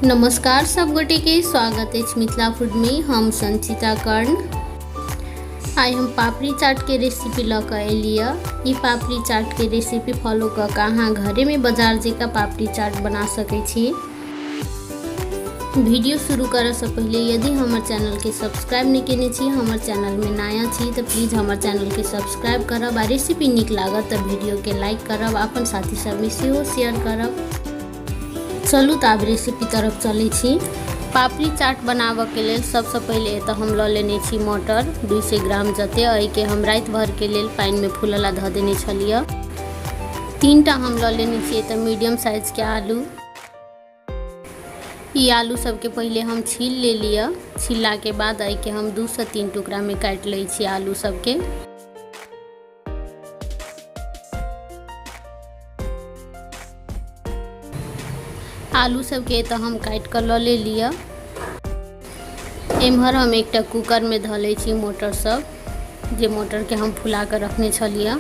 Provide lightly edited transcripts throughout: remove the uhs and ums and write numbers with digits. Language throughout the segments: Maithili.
नमस्कार सब गोटे के स्वागत अछि मिथिला फूड में। हम संचिता कर्ण। आइ हम पापड़ी चाट के रेसिपी लऽ कऽ एलियै। ई पापड़ी चाट के रेसिपी फॉलो कऽ कऽ अहाँ घरे में बाजार जकाँ पापड़ी चाट बना सकै छी। वीडियो शुरू करऽ से पहिले यदि हमर चैनल के सब्सक्राइब नहीं केने छी, हमर चैनल में नया छी तऽ प्लीज हमर चैनल के सब्सक्राइब करब आ रेसिपी नीक लागत तऽ वीडियो के लाइक करब, अपन साथी सब में सेहो शेयर करब। चलू तऽ आब रेसिपी तरफ चलै छी। पापड़ी चाट बनाबऽके लेल सबसँ पहिले एतऽ हम लऽ लेने छी मटर 200 ग्राम जते। एहिके हम राति भरके लेल पानिमे फूलऽ ला धऽ देने छलियै। 3टा हम लऽ लेने छी एतऽ मीडियम साइजके आलू। ई आलू सबके पहिले हम छील लेलियै। छिललाके बाद एहिके हम 2 से 3 टुकड़ामे काटि लै छी आलू सबके। आलू सबके तऽ हम काटि कऽ लऽ लेलियै। एम्हर हम एकटा कुकरमे धऽ लै छी मटर सब, जे मटरके हम फुला कऽ रखने छलियै।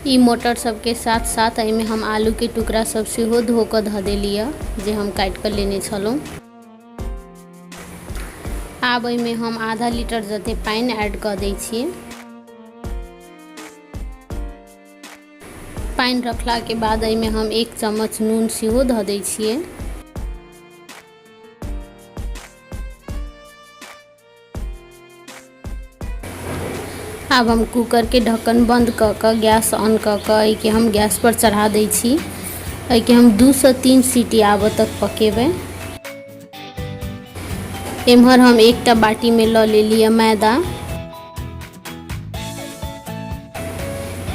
ई मटर सबके साथ साथ एहिमे हम आलूके टुकड़ा सब सेहो धो कऽ धऽ देलियै जे हम काटि कऽ लेने छलहुँ। आब एहिमे हम आधा लीटर जते पानि ऐड कऽ दै छियै। पानि रखलाके बाद एहिमे हम 1 चम्मच नून सेहो धऽ दै छियै। आब हम कुकरके ढक्कन बंद कऽ कऽ गैस ऑन कऽ कऽ एहिके हम गैस पर चढ़ा दै छी। एहिके हम 2 से 3 सीटी आबऽ तक पकेबै। एम्हर हम एकटा बाटीमे लऽ लेलियै मैदा।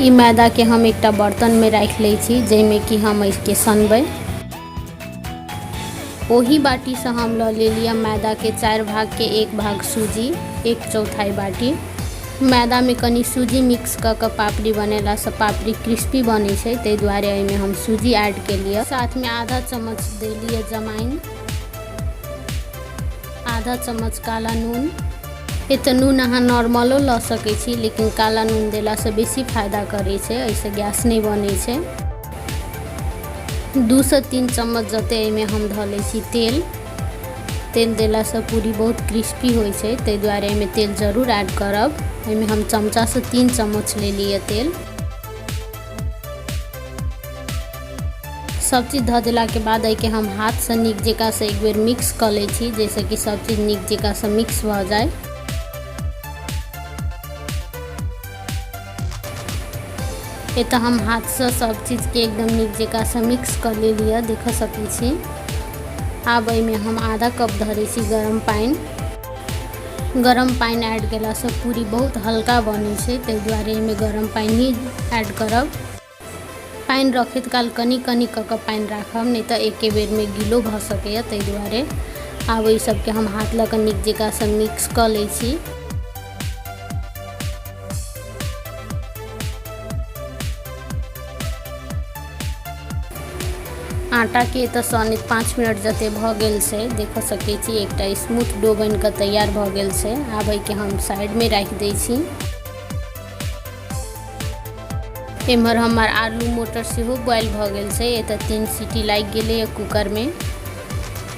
ई मैदाके हम एकटा बर्तनमे राखि लै छी जाहिमे कि हम एहिके सनबै। ओही बाटीसँ हम लऽ लेलियै मैदाके 4 भागके 1 भाग सूजी, 1/4 बाटी। मैदामे कनि सूजी मिक्स कऽ कऽ पापड़ी बनेलासँ पापड़ी क्रिस्पी बनै छै, ताहि दुआरे एहिमे हम सूजी ऐड केलियै। साथमे आधा चम्मच देलियै जमाइन, आधा चम्मच काला नून। एतऽ नून अहाँ नॉर्मलो लऽ सकै छी, लेकिन काला नून देलासँ बेसी फायदा करै छै, एहिसँ गैस नहि बनै छै। 2 से 3 चम्मच जते एहिमे हम धऽ लै छी तेल। तेल देलासँ पूरी बहुत क्रिस्पी होइ छै, ताहि दुआरे एहिमे तेल जरूर ऐड करब। एहिमे हम चमचासँ 3 चम्मच लेलियै तेल। सब चीज धऽ देलाके बाद एहिके हम हाथसँ नीक जकाँसँ एक बेर मिक्स कऽ लै छी, जाहिसँ कि सब चीज नीक जकाँसँ मिक्स भऽ जाय। एतऽ हम हाथसँ सब चीजके एकदम नीक जकाँसँ मिक्स कऽ लेलियै, देख सकै छी। आब एहिमे हम आधा कप धरै छी गरम पानि। गरम पानि ऐड केलासँ पूरी बहुत हल्का बनै छै, ताहि दुआरे एहिमे गरम पानि ही ऐड करब। पानि रखैत काल कनि कनि कऽ कऽ पानि राखब, नहि तऽ एके बेरमे गीलो भऽ सकैए, ताहि दुआरे। आब एहि सबके हम हाथ लऽ कऽ नीक जकाँसँ मिक्स कऽ लै छी। आटाके एतऽ सनैत 5 मिनट जते भऽ गेल छै, देख सकै छी एकटा स्मूथ डो बनि कऽ तैयार भऽ गेल छै। आब एहिके हम साइडमे राखि दै छी। एम्हर हमर आलू मटर सेहो बॉयल भऽ गेल छै। एतऽ 3 सीटी लागि गेलैए कुकरमे।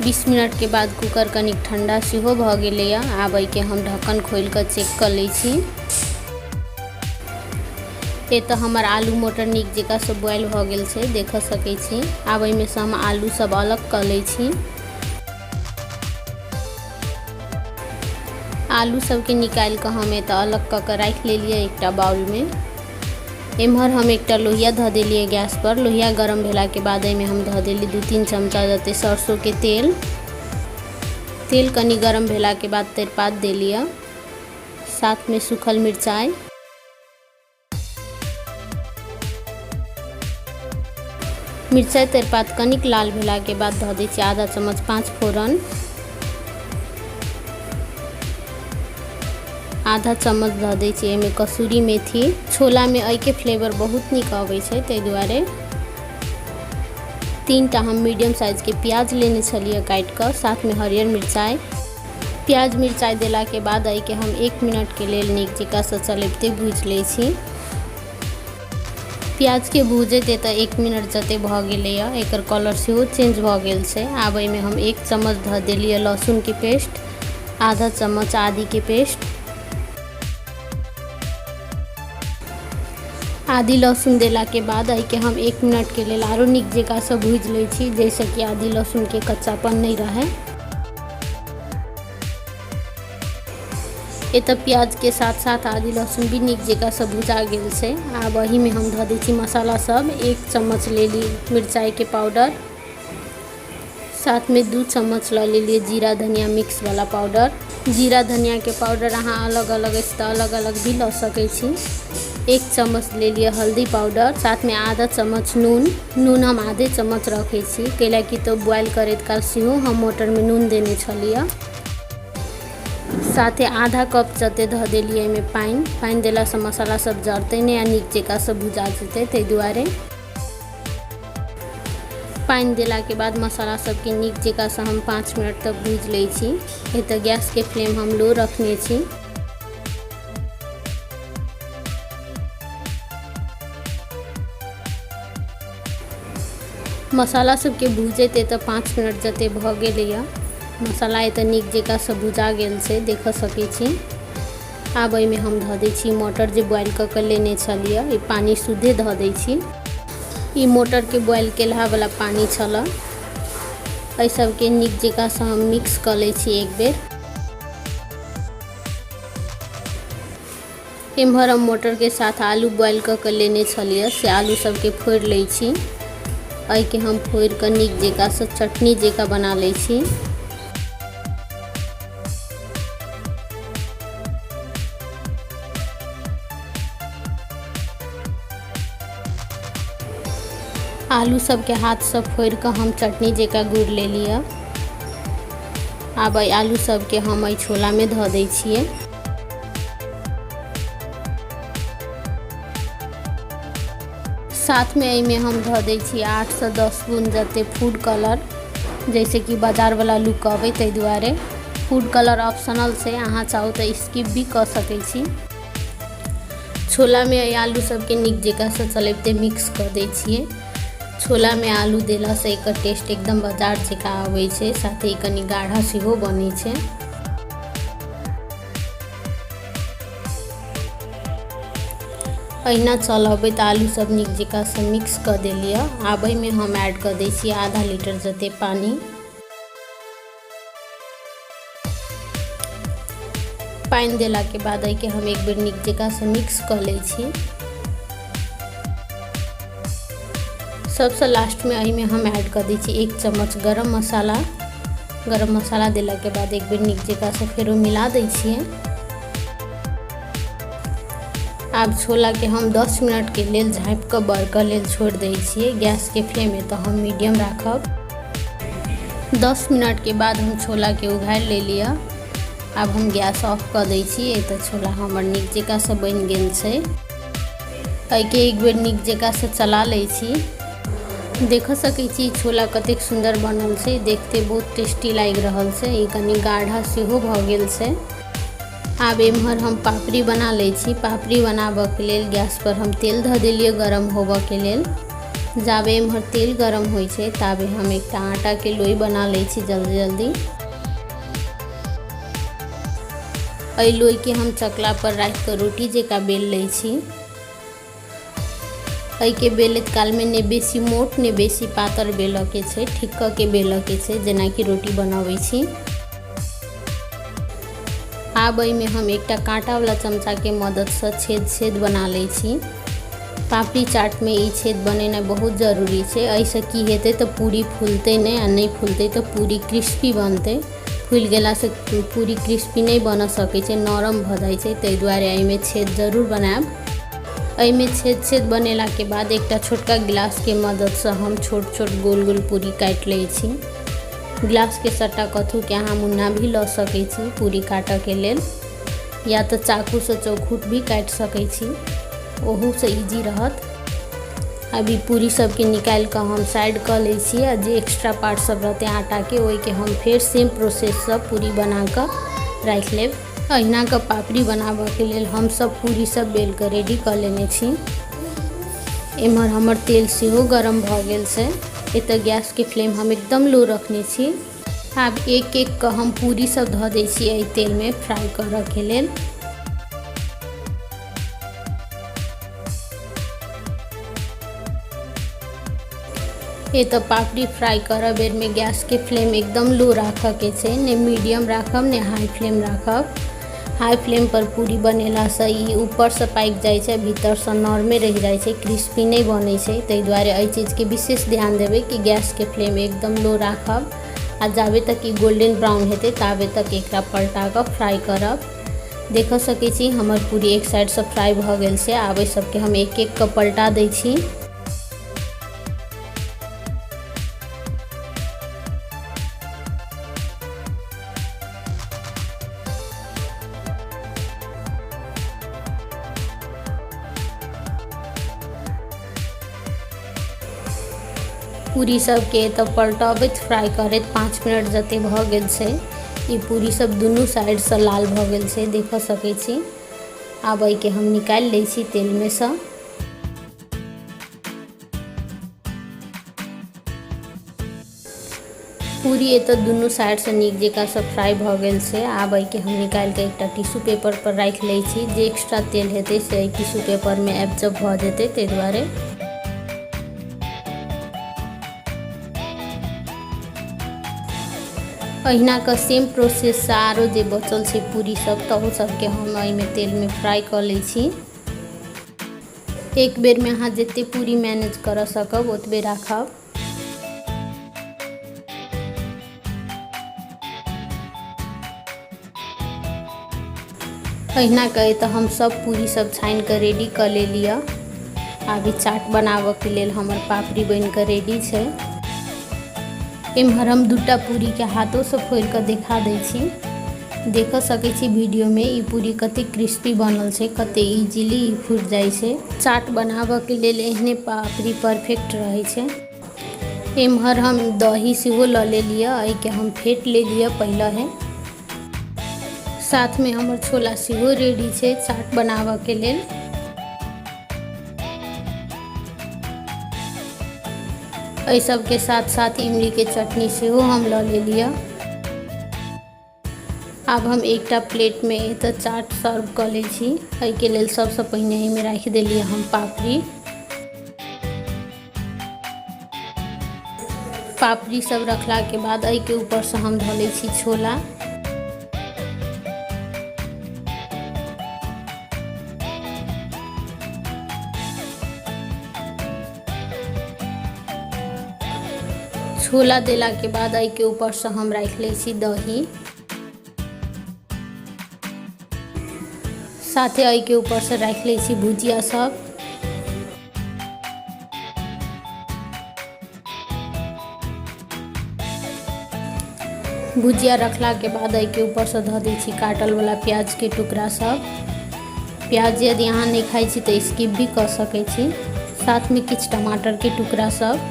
20 मिनटके बाद कुकर कनिक ठण्डा सेहो भऽ गेलैए। आब एहिके हम ढक्कन खोलि कऽ चेक कऽ लै छी। एतऽ हमर आलू मटर नीक जकाँसँ बॉयल भऽ गेल छै, देख सकै छी। आब एहिमेसँ हम आलू सब अलग कऽ लै छी। आलू सबके निकालि कऽ हम एतऽ अलग कऽ कऽ राखि लेलियै एकटा बाउलमे। एम्हर हम एकटा लोहिया धऽ देलियै गैस पर। लोहिया गरम भेलाके बाद एहिमे हम धऽ देलियै 2-3 चमचा जते सरसोके तेल। तेल कनि गरम भेलाके बाद तेजपात देलियै, साथमे सूखल मिरचाइ। मिरचाइ तेजपात कनिक लाल भेलाके बाद धऽ दै छियै आधा चम्मच 5 फोरन, आधा चम्मच धऽ दै छियै एहिमे कसूरी मेथी। छोलामे एहिके फ्लेवर बहुत नीक अबै छै, ताहि दुआरे। 3टा हम मीडियम साइजके प्याज लेने छलियै काटि कऽ, साथमे हरियर मिरचाइ। प्याज मिरचाइ देलाके बाद एहिके हम 1 मिनटके लेल नीक जकाँसँ चलबिते भूजि लै छी। प्याजके भूजैत एतऽ 1 मिनट जते भऽ गेलैए, एकर कलर सेहो चेंज भऽ गेल छै। आब एहिमे हम 1 चम्मच धऽ देलियै लहसुनके पेस्ट, आधा चम्मच आदीके पेस्ट। आदि लहसुन देलाके बाद एहिके हम 1 मिनटके लेल आरो नीक जकाँसँ भूजि लै छी, जाहिसँ कि आदि लहसुनके कच्चापन नहि रहै। एतऽ प्याजके साथ साथ आदि लहसुन भी नीक जकाँसँ भुजा गेल छै। आब एहिमे हम धऽ दै छी मसाला सब। 1 चम्मच लेली मिरचाइके पाउडर, साथमे 2 चम्मच लऽ लेलियै जीरा धनिया मिक्स वाला पाउडर। जीरा धनियाके पाउडर अहाँ अलग अलग अछि तऽ अलग अलग भी लऽ सकै छी। 1 चम्मच लेलियै हल्दी पाउडर, साथमे आधा चम्मच नून। नून हम आधे चम्मच रखै छी, कैलाकि तऽ बॉयल करैत काल सेहो हम मटरमे नून देने छलियै। साथे आधा कप जते धऽ देलियै एहिमे पानि। पानि देलासँ मसाला सब जरतै नहि आ नीक जकाँसँ भुजा जेतै, ताहि दुआरे पानि देलाके बाद मसाला सबके नीक जकाँसँ हम 5 मिनट तक भूजि लै छी। एतऽ गैसके फ्लेम हम लो रखने छी। मसाला सबके भूजैत एतऽ 5 मिनट जते भऽ गेलैए। मसाला एतऽ नीक जकाँसँ भुजा गेल छै, देख सकै छी। आब एहिमे हम धऽ दै छी मटर जे बॉयल कऽ कऽ लेने छलियै, ई पानि शुद्धे धऽ दै छी। ई मटरके बॉयल केलहावला पानि छलऽ। एहि सबके नीक जकाँसँ हम मिक्स कऽ लै छी एक बेर। एम्हर हम मटरके साथ आलू बॉयल कऽ कऽ लेने छलियै, से आलू सबके फोड़ि लै छी। एहिके हम फोड़ि कऽ नीक जकाँसँ चटनी जकाँ बना लै छी। आलू सबके हाथसँ फोड़ि कऽ हम चटनी जकाँ गुड़ि लेलियै। आब एहि आलू सबके हम एहि छोलामे धऽ दै छियै। साथमे एहिमे हम धऽ दै छी 8 से 10 बूंद जते फूड कलर, जैसे कि बाजारवला लुक अबै ताहि दुआरे। फूड कलर ऑप्शनल छै, अहाँ चाहू तऽ स्किप भी कऽ सकै छी। छोलामे एहि आलू सबके नीक जकाँसँ चलबिते मिक्स कऽ दै छियै। छोलामे आलू देलासँ एकर टेस्ट एकदम बाजार जकाँ अबै छै, साथे ई कनि गाढ़ा सेहो बनै छै। अहिना चलबैत आलू सब नीक जकाँसँ मिक्स कऽ देलियै। आब एहिमे हम ऐड कऽ दै छियै आधा लीटर जते पानि। पानि देलाके बाद एहिके हम एक बेर नीक जकाँसँ मिक्स कऽ लै छी। सबसँ लास्टमे एहिमे हम ऐड कऽ दै छी 1 चम्मच गरम मसाला। गरम मसाला देलाके बाद एक बेर नीक जकाँसँ फेरो मिला दै छियै। आब छोलाके हम 10 मिनटके लेल झाँपि कऽ बरकऽ लेल छोड़ि दै छियै। गैसके फ्लेम एतऽ हम मीडियम राखब। 10 मिनटके बाद हम छोलाके उघारि लेलियै। आब हम गैस ऑफ कऽ दै छी। एतऽ छोला हमर नीक जकाँसँ बनि गेल छै। एहिके एक बेर नीक जकाँसँ चला लै छी। देख सकै छी छोला कतेक सुन्दर बनल छै, देखते बहुत टेस्टी लागि रहल छै। ई कनि गाढ़ा सेहो भऽ गेल छै। आब एम्हर हम पापड़ी बना लै छी। पापड़ी बनाबऽके लेल गैस पर हम तेल धऽ देलियै गरम होबऽके लेल। जाबे एम्हर तेल गरम होइ छै ताबे हम एकटा आटाके लोई बना लै छी जल्दी जल्दी। एहि लोईके हम चकला पर राखि कऽ रोटी जकाँ बेल लै छी। एहिके बेलैत कालमे नहि बेसी मोट नहि बेसी पातर बेलऽके छै, ठीक कऽ के बेलऽके छै, जेनाकि रोटी बनबै छी। आब एहिमे हम एकटा काँटावला चमचाके मददसँ छेद छेद बना लै छी। पापड़ी चाटमे ई छेद बनेनाइ बहुत जरूरी छै। एहिसँ की हेतै तऽ पूरी फूलतै नहि, आ नहि फूलतै तऽ पूरी क्रिस्पी बनतै। फूलि गेलासँ पूरी क्रिस्पी नहि बनऽ सकै छै, नरम भऽ जाइ छै। ताहि दुआरे एहिमे छेद जरूर बनायब। एहिमे छेद छेद बनेलाके बाद एकटा छोटका गिलासके मददसँ हम छोट छोट गोल गोल पूरी काटि लै छी। गिलासके सट्टा कथूके अहाँ मुन्ना भी लऽ सकै छी पूरी काटऽके लेल, या तऽ चाकूसँ चौखूट भी काटि सकै छी, ओहूसँ इजी रहत। अभी पूरी सबके निकालि कऽ हम साइड कऽ लै छी, आ जे एक्स्ट्रा पार्ट सब रहतै आटाके ओहिके हम फेर सेम प्रोसेससँ पूरी बना कऽ राखि लेब। अहिना कऽ पापड़ी बनाबऽके लेल हम सब पूरी सब बेल कऽ रेडी कऽ लेने छी। एम्हर हमर तेल सेहो गरम भऽ गेल छै। एतऽ गैसके फ्लेम हम एकदम लो रखने छी। आब एक एक कऽ हम पूरी सब धऽ दै छी एहि तेलमे फ्राई करऽके लेल। एतऽ पापड़ी फ्राई करऽ बेरमे गैसके फ्लेम एकदम लो राखऽके छै, ने मीडियम राखब ने हाई फ्लेम राखब। हाई फ्लेम पर पूरी बनेलासँ ई ऊपरसँ पाकि जाइ छै, भीतरसँ नरमे रहि जाइ छै, क्रिस्पी नहि बनै छै। ताहि दुआरे एहि चीजके विशेष ध्यान देबै कि गैसके फ्लेम एकदम लो राखब आ जाबे तक ई गोल्डन ब्राउन हेतै ताबे तक एकरा पलटा कऽ फ्राई करब। देख सकै छी हमर पूरी एक साइडसँ फ्राई भऽ गेल छै। आब एहि सबके हम एक एक कऽ पलटा दै छी। पूरी सबके तऽ पलटबैत फ्राई करैत 5 मिनट जते भऽ गेल छै। ई पूरी सब दुनू साइडसँ लाल भऽ गेल छै, देख सकै छी। आब एहिके हम निकालि लै छी तेलमे सँ। पूरी एतऽ दुनू साइडसँ नीक जकाँसँ फ्राई भऽ गेल छै। आब एहिके हम निकालि कऽ एकटा टिश्यू पेपर पर राखि लै छी। जे एक्स्ट्रा तेल हेतै से एहि टिश्यू पेपरमे एब्जॉर्ब भऽ जेतै, ताहि दुआरे। अहिना कऽ सेम प्रोसेससँ आरो जे बचल छै पूरी सब, तहू सबके हम एहिमे तेलमे फ्राई कऽ लै छी। एक बेरमे अहाँ जते पूरी मैनेज करऽ सकब ओतबे राखब। अहिना कऽ तऽ हम सब पूरी सब छानि कऽ रेडी कऽ लेलियै। आब ई चाट बनाबऽके लेल हमर पापड़ी बनि कऽ रेडी छै। एम्हर हम दूटा पूरीके हाथोसँ फोड़ि कऽ देखा दै छी। देख सकै छी वीडियोमे ई पूरी कते क्रिस्पी बनल छै, कते इजीली ई फूटि जाइ छै। चाट बनाबऽके लेल एहने पापड़ी परफेक्ट रहै छै। एम्हर हम दही सेहो लऽ लेलियै, एहिके हम फेट लेलियै पहिले। साथमे हमर छोला सेहो रेडी छै चाट बनाबऽके लेल। एहि सबके साथ साथ इमलीके चटनी सेहो हम लऽ लेलियै। आब हम एकटा प्लेटमे एतऽ चाट सर्व कऽ लै छी। एहिके लेल सबसँ पहिने एहिमे राखि देलियै हम पापड़ी। पापड़ी सब रखलाके बाद एहिके ऊपरसँ हम धऽ लै छी छोला। छोला देलाके बाद एहिके ऊपरसँ हम राखि लै छी दही। साथे एहिके ऊपरसँ राखि लै छी भुजिया सब। भुजिया रखलाके बाद एहिके ऊपरसँ धऽ दै छी काटलवला प्याजके टुकड़ा सब। प्याज यदि अहाँ नहि खाइ छी तऽ स्किप भी कऽ सकै छी। साथमे किछु टमाटरके टुकड़ा सब।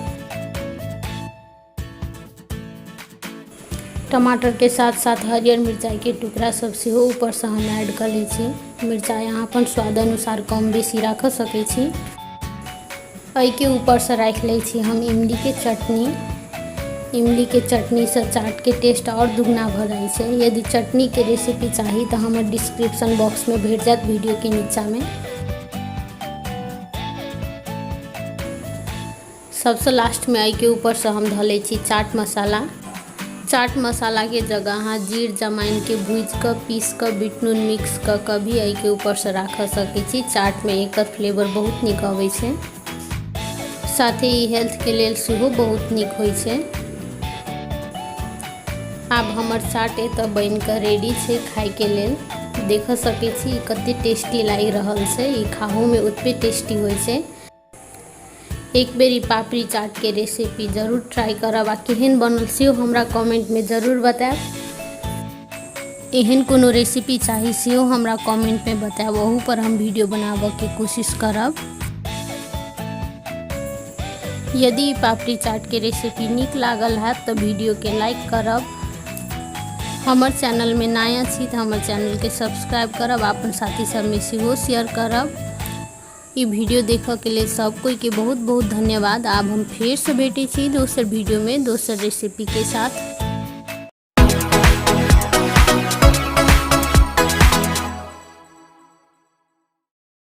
टमाटरके साथ साथ हरियर मिरचाइके टुकड़ा सब सेहो ऊपरसँ हम ऐड कऽ लै छी। मिरचाइ अहाँ अपन स्वाद अनुसार कम बेसी राखऽ सकै छी। एहिके ऊपरसँ राखि लै छी हम इमलीके चटनी। इमलीके चटनीसँ चाटके टेस्ट आओर दुगना भऽ जाइ छै। यदि चटनीके रेसिपी चाही तऽ हमर डिस्क्रिप्शन बॉक्समे भेट जायत वीडियोके नीचाँमे। सबसँ लास्टमे एहिके ऊपरसँ हम धऽ लै छी चाट मसाला। चाट मसालाके जगह अहाँ जीर जमाइनके भूजिकऽ पीस कऽ बिट नून मिक्स कऽ कऽ भी एहिके ऊपरसँ राखऽ सकै छी। चाटमे एकर फ्लेवर बहुत नीक अबै छै। साथे ई हेल्थके लेल सेहो बहुत नीक होइ छै। आब हमर चाट एतऽ बनि कऽ रेडी छै खाइके लेल। देख सकै छी कते टेस्टी लागि रहल छै। ई खाहोमे ओतबे टेस्टी होइ छै। एक बेर ई पापड़ी चाटके रेसिपी जरूर ट्राई करब आ केहन बनल सेहो हमरा कमेंटमे जरूर बतायब। एहन कोनो रेसिपी चाही सेहो हमरा कमेंटमे बतायब, ओहू पर हम वीडियो बनाबऽके कोशिश करब। यदि ई पापड़ी चाटके रेसिपी नीक लागल हैत तऽ वीडियोके लाइक करब। हमर चैनलमे नया छी तऽ हमर चैनलके सब्सक्राइब करब, अपन साथी सबमे सेहो शेयर करब। ई वीडियो देखऽके लेल सब कोइके बहुत बहुत धन्यवाद। आब हम फेरसँ भेटै छी दोसर वीडियोमे दोसर रेसिपीके साथ।